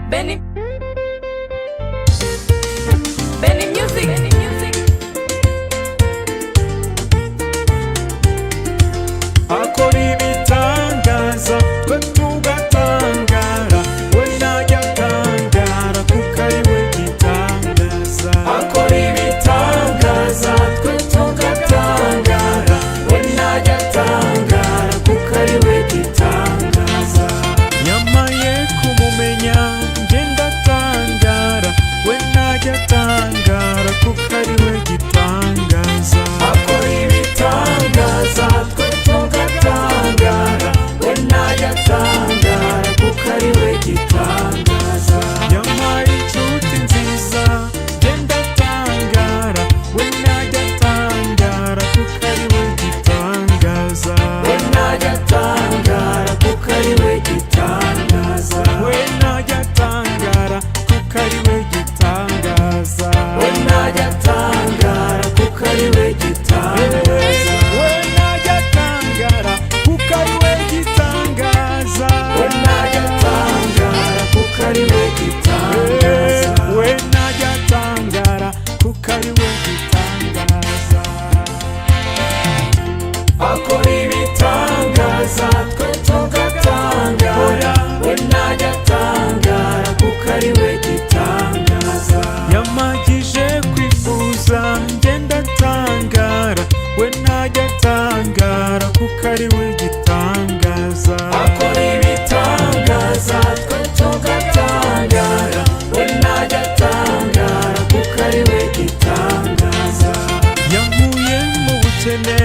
Benny Benny Music. Benny Music. Akora ibitangaza, twe tugatangara. We ntajya atangara kuko ari we gitangaza. Akora ibitangaza, twe tugatangara. We ntajya atangara kuko ari we gitangaza. Nyamaye kumumenya ngenda atangara. We ntajya atangara kuko ari we gitangaza. Akora ibitangaza, twe tugatangara. We ntajya atangara kuko ari we gitangaza. Yampaye inshuti nziza, ngenda atangara. We ntajya atangara kuko ari we gitangaza. We ntajya atangara kuko ari we gitangaza. We ntajya atangara kuko ari we gitangaza. We ntajya atangara kuko ari we gitangaza. We ntajya atangara kuko ari we gitangaza. We ntajya atangara kuko ari we gitangaza. We ntajya atangara kuko ari we gitangaza. Akora ibitangaza, twe tugatangara. We ntajya atangara kuko ari we gitangaza. Yamagije kwifuza, ngenda atangara. We ntajya atangara kuko ari we gitangaza. Akora ibitangaza, twe tugatangara. We ntajya atangara kuko ari we gitangaza. Yankuye mu bukene,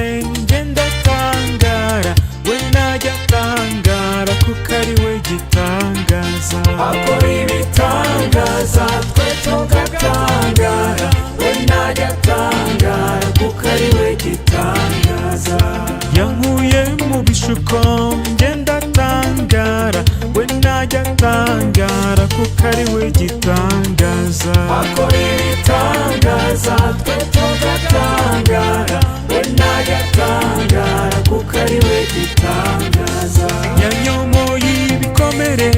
ngenda atangara. We ntajya atangara kuko ari we gitangaza. Akora ibitangaza, twe tugatangara. We ntajya atangara kuko ari we gitangaza. Yankuye mu bishuko, ngenda atangara. We ntajya atangara kuko ari we gitangaza. Akora ibitangaza, twe tugatangara. We ntajya atangara kuko ari we gitangaza. Yanyomoye ibikomere,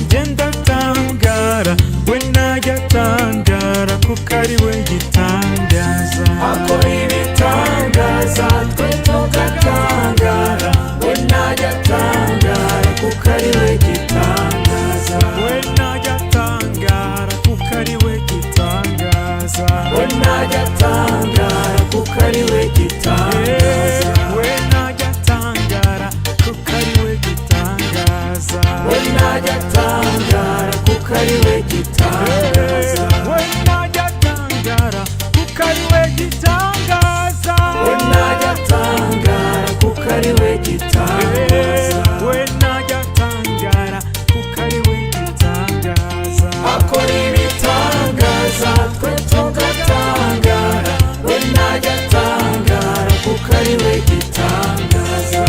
ngenda atangara. We ntajya atangara kuko ari we gitangaza. Akora ibitangaza, twe tugatangara. We ntajya atangara kuko ari we gitangaza. We ntajya atangara kuko ari we gitangaza. We ntajya atangara kuko ari we gitangaza. We ntajya atangara kuko ari we gitangaza. We ntajya atangara kuko ari we gitangaza. We ntajya atangara kuko ari we gitangaza. We ntajya atangara kuko ari we gitangaza. We ntajya atangara kuko ari we gitangaza. Akora ibitangaza, twe tugatangara. We ntajya atangara kuko ari we gitangaza.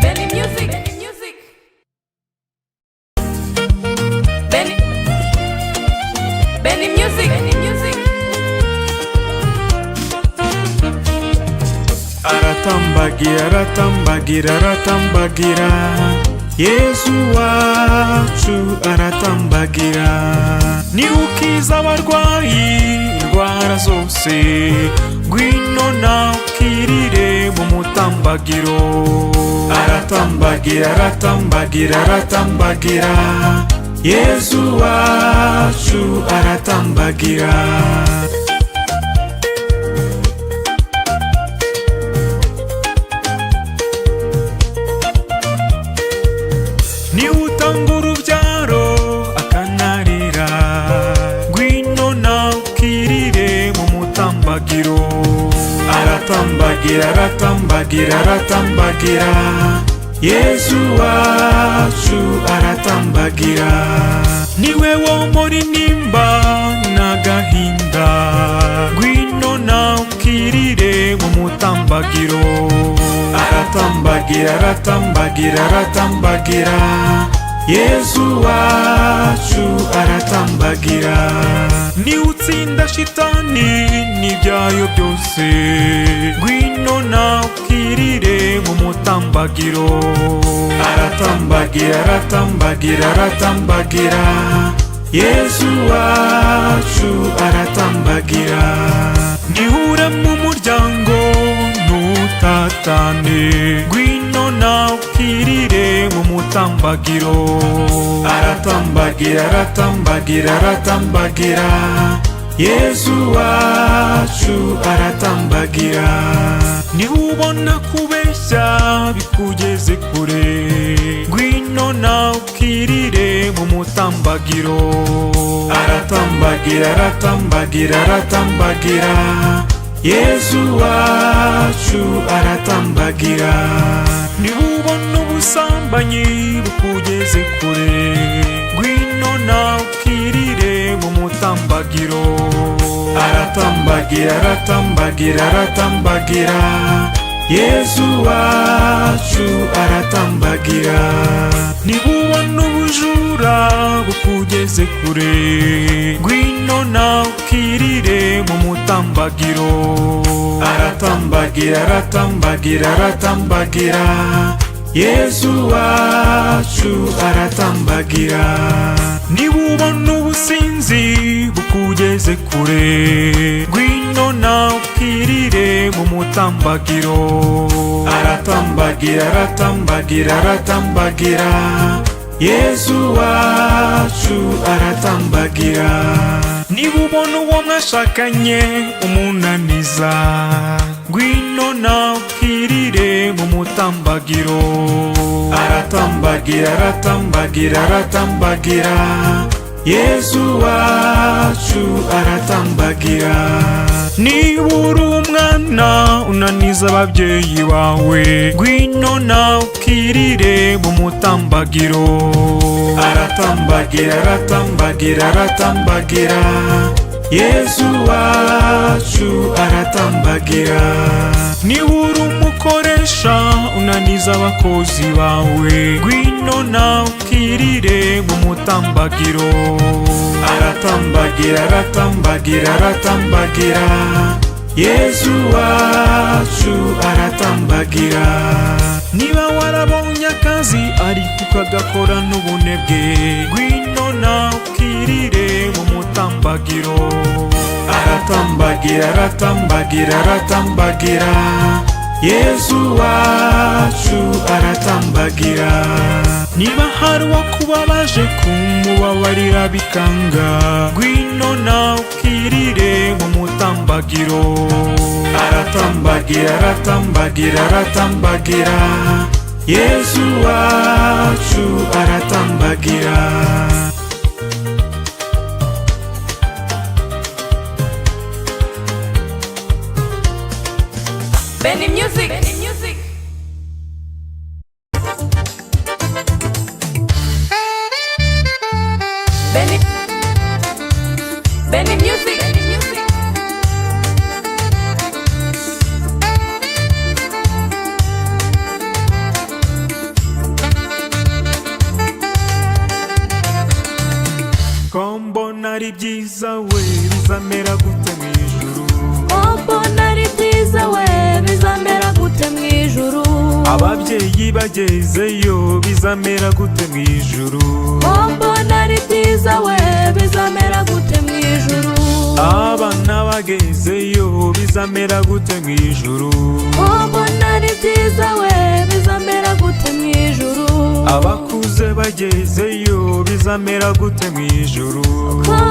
Benny Music. Benny Music. Benny Benny Music. Benny Music. Aratambagira, aratambagira, aratambagira. Yesu wacu aratambagira. Niwe ukiza abarwayi indwara zose. Ngwino nawe ukirire mu mutambagiro. Aratambagira, aratambagira, aratambagira. Yesu wacu aratambagira. Niwe utanga urubyaro akanarira. Ngwino nawe ukirire mu mutambagiro. Aratambagira, aratambagira, aratambagira. Yesu wacu aratambagira. Niwe wo muri nimba n'agahinda. Ngwino nawe ukirire mu mutambagiro. Aratambagira, aratambagira, aratambagira. Yesu wacu aratambagira. Niwe utsinda shitani n'ibyayo byose. Ngwino nawe ukirire mu mutambagiro. mutambagiro. Aratambagira, aratambagira, aratambagira, Yesu wacu aratambagira. Nihure mu muryango ntutatane, ngwino nawe ukirire mu mutambagiro. Aratambagira, aratambagira, aratambagira, Yesu wacu aratambagira. Niba ubona kubeshya bikugeze kure, ngwino nawe ukirire mu mutambagiro. Aratambagira, aratambagira, aratambagira, Yesu wacu aratambagira. Niba ubona ubusambanyi bukugeze kure, ngwino nawe ukirire mu mutambagiro. Aratambagira, aratambagira, aratambagira, Yesu wacu aratambagira. Niba ubona ubujura bukugeze kure, ngwino nawe ukirire mu mutambagiro. Aratambagira, aratambagira, aratambagira, Yesu wacu aratambagira. Niba ubona ubusinzi bukugeze kure, ngwino nawe ukirire mu mutambagiro. Aratambagira, aratambagira, aratambagira, Yesu wacu aratambagira. Niba ubona uwo mwashakanye umunaniza, ngwino nawe ukirire mu mutambagiro. Aratambagira, aratambagira, aratambagira, Yesu wacu aratambagira. Niba uri umwana unaniza ababyeyi bawe, ngwino nawe ukirire mu mutambagiro. Aratambagira, aratambagira, aratambagira, Yesu wacu aratambagira. Niba uri umukoresha unaniza abakozi bawe, ngwino nawe ukirire mu mutambagiro. Aratambagira, aratambagira, aratambagira, Yesu wacu aratambagira. Niba warabonye akazi ariko ukagakora n'ubunebwe, ngwino nawe ukirire mu mutambagiro. Aratambagira, aratambagira, aratambagira, Yesu wacu aratambagira. Niba hari uwakubabaje kumubabarira bikanga, ngwino nawe ukirire mu mutambagiro. Aratambagira, aratambagira, aratambagira, Yesu wacu aratambagira. Benny Music. Benny Music. Benny. Benny Music. Benny Music. Ko mbona ari byiza we, bizamera gute mu ijuru? Mbona ari byiza we, bizamera gute mu ijuru? Ababyeyi bagezeyo bizamera gute mu ijuru? Mbona ari byiza we, bizamera gute mu ijuru? Abana bagezeyo bizamera gute mu ijuru? Mbona ari byiza we, bizamera gute mu ijuru? Abakuze bagezeyo bizamera gute mu ijuru?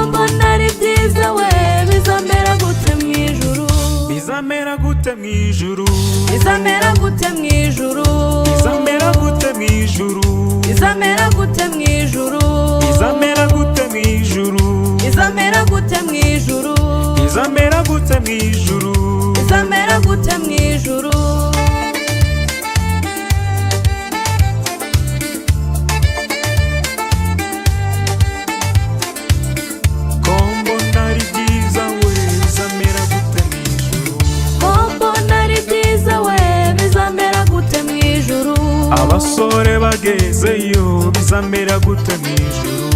Mbona ari byiza we, bizamera gute mu ijuru? Bizamera gute mu ijuru? Bizamera gute mu ijuru? Bizamera gute mu ijuru? Bizamera gute mu ijuru? Bizamera gute mu ijuru? Bizamera gute mu ijuru? Bizamera gute mu ijuru? Bizamera gute mu ijuru? Ko mbona ari byiza we, bizamera gute mu ijuru? Mbona ari byiza we, bizamera gute mu ijuru? Abasore bagezeyo bizamera gute mu ijuru?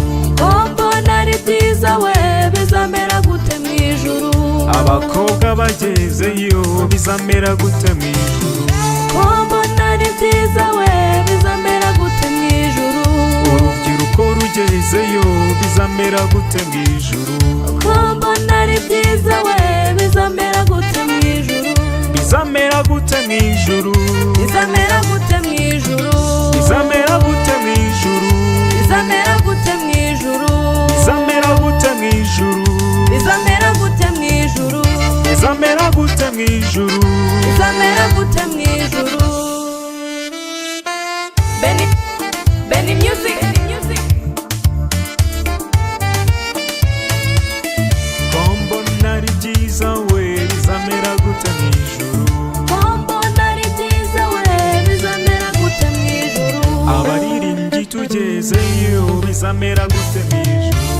Mbona ari byiza we, bizamera gute mu ijuru? Abakobwa bagezeyo bizamera gute mu ijuru? Mbona ari byiza. bizamera gute mu ijuru? Ko mbona ari byiza we, bizamera gute mu ijuru? Bizamera gute mu ijuru? Bizamera gute mu ijuru? Bizamera gute mu ijuru? Bizamera gute mu ijuru? Bizamera gute mu ijuru? Bizamera gute mu ijuru? Bizamera gute mu ijuru? Bizamera gute mu ijuru? Benny, Benny Music, Benny Music. Ko mbona ari byiza we, bizamera gute mu ijuru? Ko mbona ari byiza we, bizamera gute mu ijuru? Abaririmbyi tugezeyo, bizamera gute mu ijuru?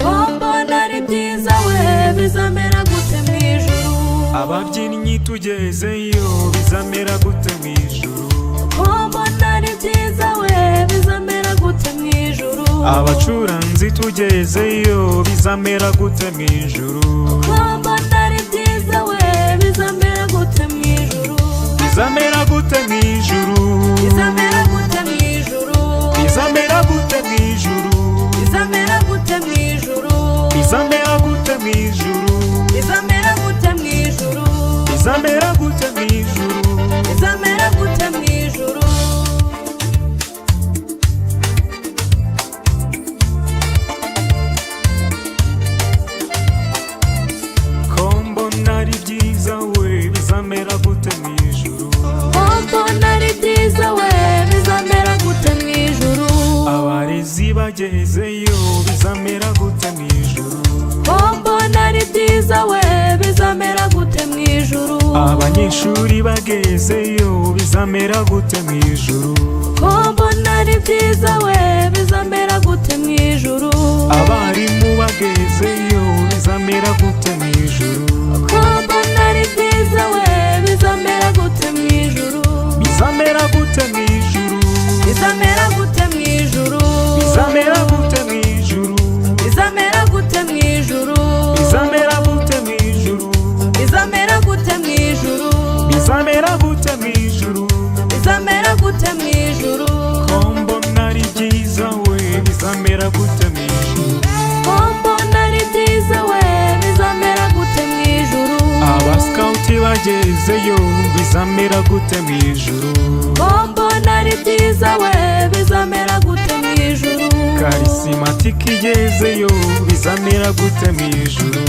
Ko mbona ari byiza we, bizamera gute mu ijuru? Ababyinnyi tugezeyo, bizamera gute mu ijuru? Ko mbona ari byiza we, bizamera gute mu ijuru? Abacuranzi tugezeyo, bizamera gute mu ijuru? Ko mbona ari byiza we, bizamera gute mu ijuru? Bizamera gute mu ijuru? Bizamera gute mu ijuru? Bizamera gute mu ijuru? Bizamera gute mu ijuru? Bizamera gute mu ijuru? Bizamera gute mu ijuru? Bizamera gute mu ijuru? Bizamera gute mu ijuru? Ko mbona ari byiza we, bizamera gute mu ijuru? Ko mbona ari byiza we, bizamera gute mu ijuru? Abarezi bagezeyo, bizamera gute mu ijuru? Ko mbona ari byiza we, bizamera gute mu ijuru? Abanyeshuri bagezeyo, bizamera gute mu ijuru? Ko mbona ari byiza we, bizamera gute mu ijuru? Abarimu bagezeyo, bizamera gute mu ijuru? Ko mbona ari byiza we, bizamera gute mu ijuru? Bizamera gute mu ijuru? Bizamera gute mu ijuru? Bizamera gute mu ijuru? Bizamera gute mu ijuru? Bizamera gute mu ijuru? Bizamera gute mu ijuru? Bizamera gute mu ijuru? Bizamera gute mu ijuru? Ko mbona ari byiza we, bizamera gute mu ijuru? Ko mbona ari byiza we, bizamera gute mu ijuru? Abasikawuti bagezeyo, bizamera gute mu ijuru? Ko mbona ari byiza we, bizamera gute mu ijuru? Karisimatike igezeyo, bizamera gute mu ijuru?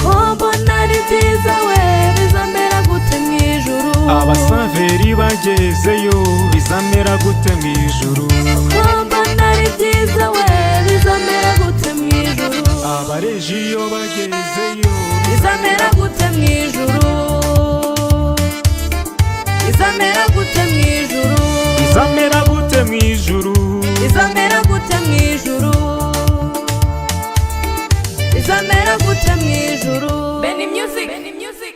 Ko mbona ari byiza we, bizamera gute mu ijuru? Abasaveri bagezeyo, bizamera gute mu ijuru? Ko mbona ari byiza we, bizamera gute mu ijuru? Abarejiyo bagezeyo, Bizamera gute mu ijuru? Bizamera gute mu ijuru? Bizamera gute mu ijuru? Bizamera gute mu ijuru? Bizamera gute mu ijuru? Benny Music, Benny Music.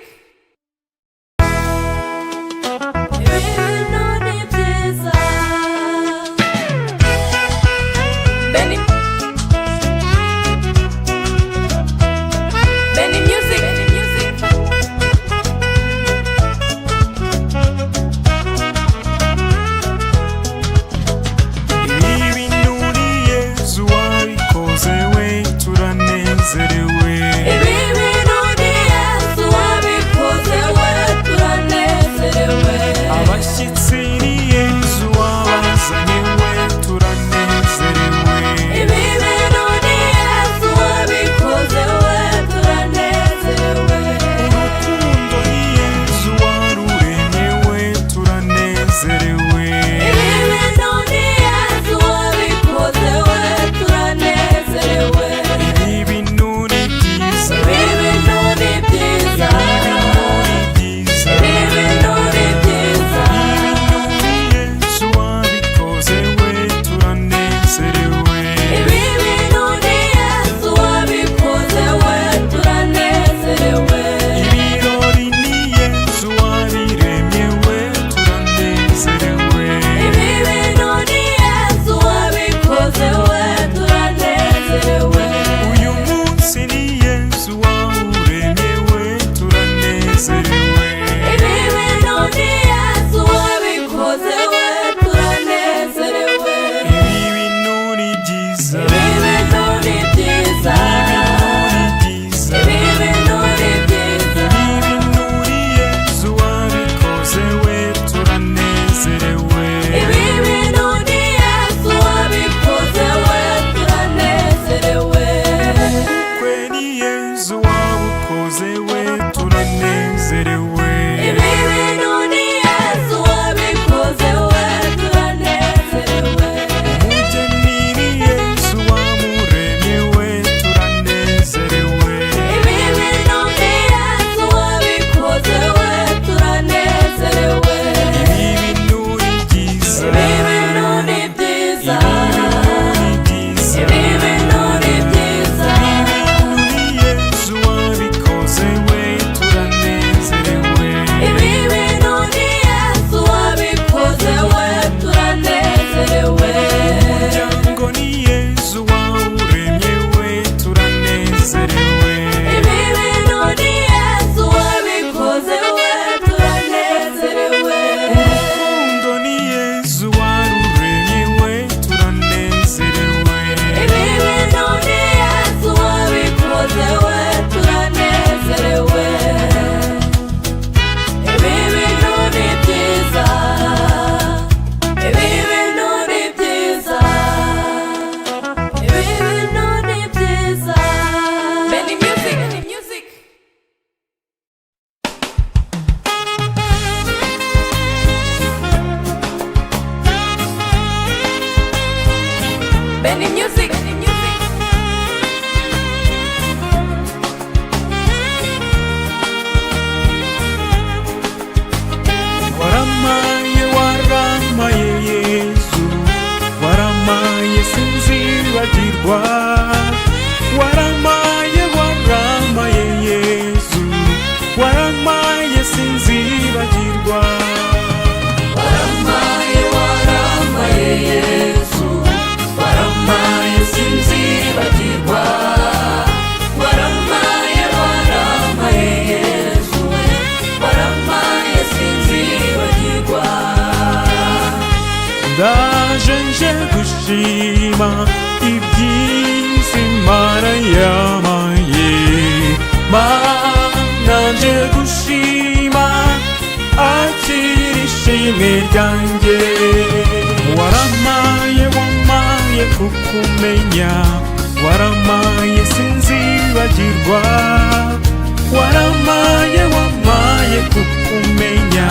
Ibintu ni byiza. Benny, Benny Music, Benny Music. Ibintu ni Yezu wabikoze we, turanezerewe. Ibi bintu ni Yesu. Ndaje nje gushima ibyiza Imana yampaye. Mana, nje gushima, akira ishimwe ryanjye. Waramaye, wamaye kukumenya, waramaye sinzibagirwa. Waramaye, wamaye kukumenya,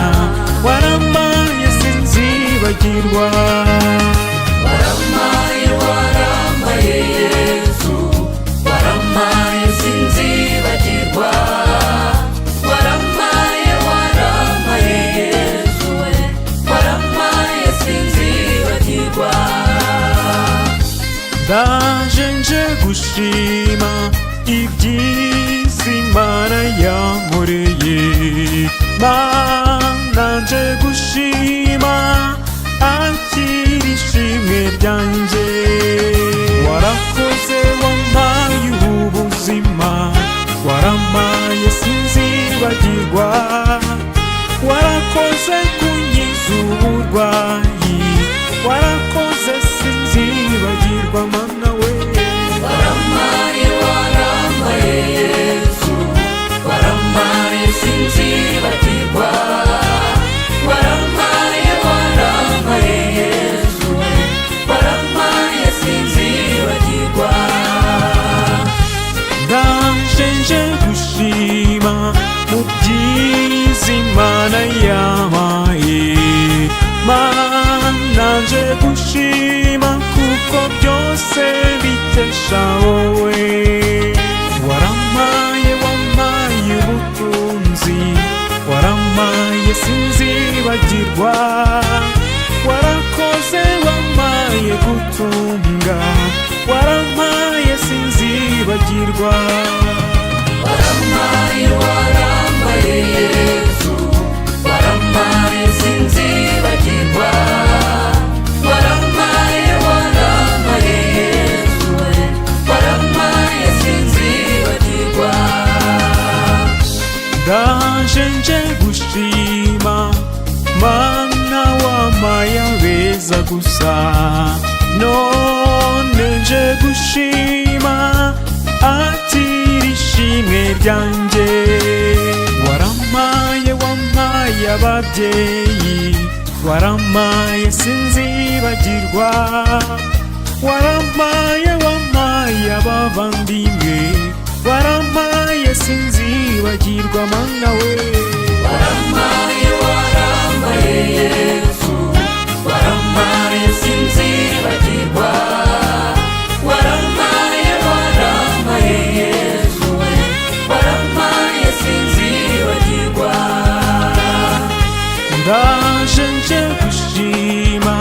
waramaye sinzibagirwa. Waramaye, waramaye Yesu, waramaye sinzibagirwa. Waramaye, waramaye Yesu we, waramaye sinzibagirwa. Ndaje nje gushima ibyiza Imana yankoreye. Mana, nje gushima, akira ishimwe ryanjye. Warakoze, wampaye ubuzima, waramaye sinzibagirwa. Warakoze kunkiza uburwayi, warakoze sinzibagirwa, Mana we. Waramaye, waramaye Yesu, waramaye sinzibagirwa. Waramaye, waramaye Yesu we, waramaye sinzibagirwa. Ndaje nje gushima mu byiza Imana yampaye. Mana, nje gushima kuko byose bikesha wowe. Waramaye, wamaye ubutunzi, waramaye sinzibagirwa. Warakoze, wamaye gutunga, waramaye sinzibagirwa. Waramaye, waramaye Yesu, waramaye sinzibagirwa. Waramaye, waramaye Yesu we, waramaye sinzibagirwa. Ndaje nje gushima, Mana, wamaye abeza gusa. None nje gushima, akira ishimwe ryanjye. Waramaye, wamaye ababyeyi, waramaye sinzibagirwa. Waramaye, wamaye abavandimwe, waramaye sinzibagirwa, Mana we. Waramaye, waramaye Yesu, waramaye sinzibagirwa. Waramaye, waramaye Yesu we, waramaye sinzibagirwa. Ndaje nje gushima,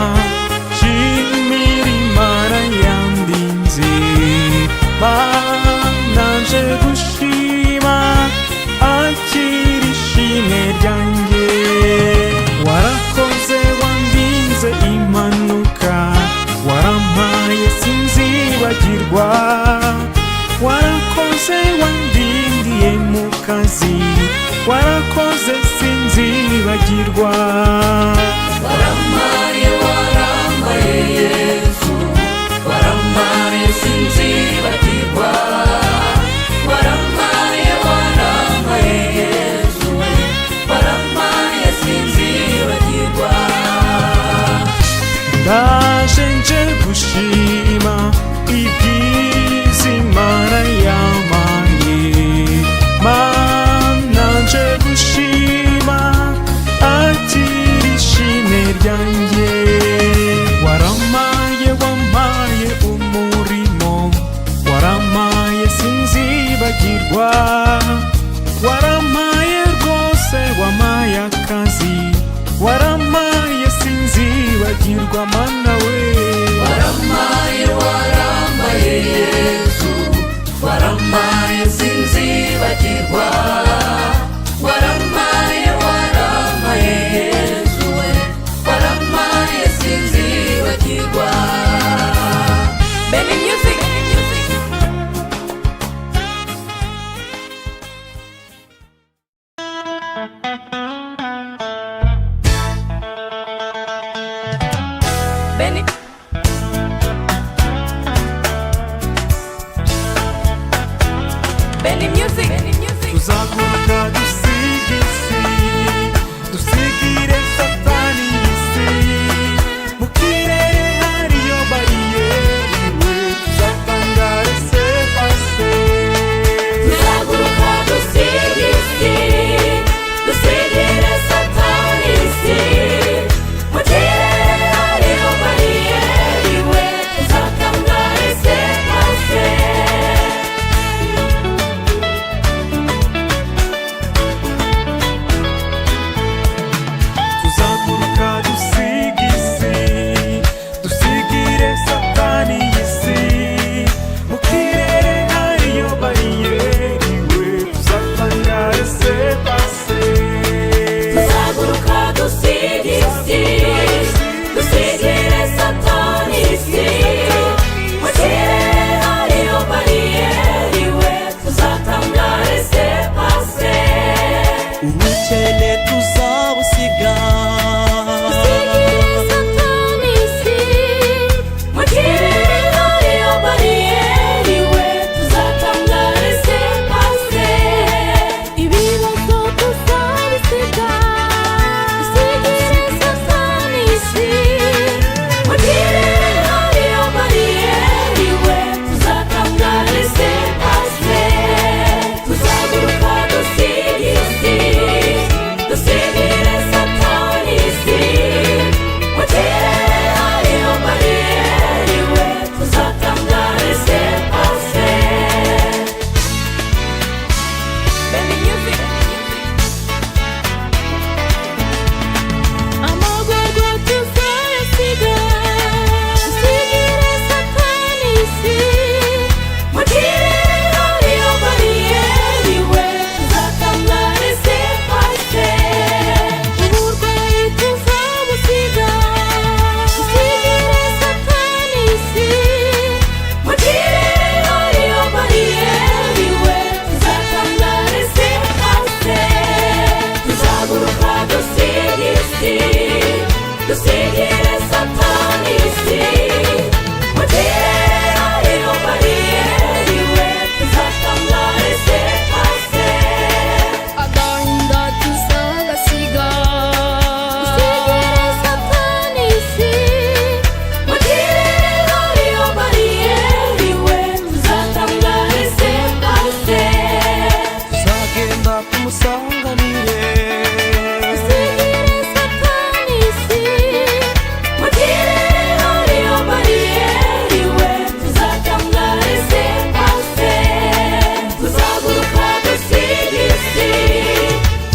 shimira Imana yandinze. Mana, nje gushima, akira ishimwe ryanjye. Warakoze, wandinze impanuka, warampaye sinzibagirwa. Warakoze, wandindiye mu kazi, warakoze sinzibagirwa. Waramaye, waramaye Yesu, waramaye sinzibagirwa. Waramaye, waramaye Yesu we, waramaye sinzibagirwa. Ndaje nje gushima ibyiza Imana yampaye. Mana, nje gushima, akira ishimwe ryanjye. Waramaye, wamaye umurimo, waramaye sinzibagirwa. Waramaye rwose, wamaye akazi, waramaye sinzibagirwa, Mana we. Waramaye. Benny. Benny Music. Benny Music. Tuzaguruka dusiga isi, dusigire Satani isi. Mu kirere hariyo bariyeri we, tuzatanga laissez-passer. Tuzaguruka dusiga isi, dusigire Satani isi. Mu kirere hariyo bariyeri we, tuzatanga laissez-passer. Tuzaguruka dusiga isi, dusigire Satani isi. Mu kirere hariyo bariyeri we, tuzatanga laissez-passer. Tuzaguruka dusiga isi, dusigire Satani isi. Mu kirere hariyo bariyeri we, tuzatanga laissez-passer. Ubukene tuzabusiga. Dusigire Satani isi, mu kirere hariyo bariyeri we, tuzatanga laissez-passer. Ibibazo tuzabisiga, dusigire Satani isi. Mu kirere hariyo bariyeri we, tuzatanga laissez-passer. Tuzaguruka dusiga isi, dusigire Satani isi. Mu kirere hariyo bariyeri we, tuzatanga laissez-passer. Benny Music. Amagorwa tuzayasiga, dusigire Satani isi. Mu kirere hariyo bariyeri we, tuzatanga laissez-passer. Uburwayi tuzabusiga, dusigire Satani isi. Mu kirere hariyo bariyeri we, tuzatanga laissez-passer. Tuzaguruka dusiga isi, dusigire Satani isi. Mu kirere hariyo bariyeri we, tuzatanga laissez-passer. Agahinda tuzagasiga. Dusigire Satani isi. Mu kirere hariyo bariyeri we, tuzatanga laissez-passer. Tuzagenda tumusanganire. Dusigire Satani isi. Mu kirere hariyo bariyeri we, tuzatanga laissez-passer. Tuzaguruka dusiga isi,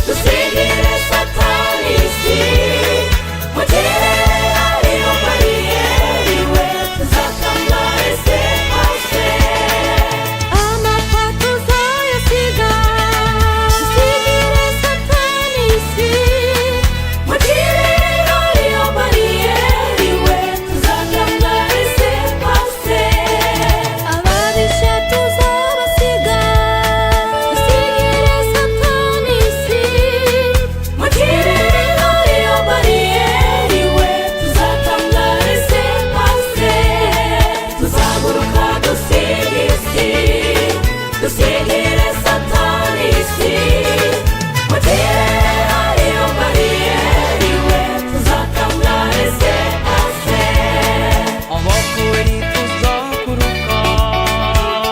dusigire Satani isi. Mu kirere hariyo bariyeri we, tuzatanga laissez-passer. Amapfa tuzayasiga, dusigire Satani isi. Mu kirere hariyo bariyeri we, tuzatanga laissez-passer. Ababisha tuzabasiga, dusigire Satani isi. Mu kirere hariyo bariyeri we, tuzatanga laissez-passer. Tuzaguruka dusiga isi, dusigire Satani isi. Mu kirere hariyo bariyeri we, tuzatanga laissez-passer. Abapfuye tuzaguruka.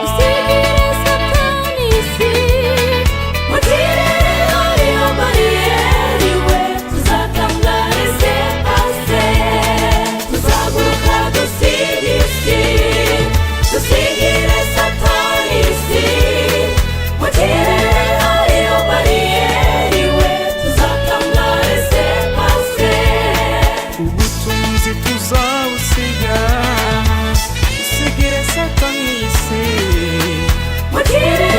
Dusigire Satani isi. Mu kirere hariyo bariyeri we, tuzatanga laissez-passer. Tuzaguruka dusiga isi, dusigire Satani isi. Mu kirere hariyo bariyeri we, tuzatanga laissez-passer. Ubutunzi tuzabusiga, dusigire Satani isi. Mu kirere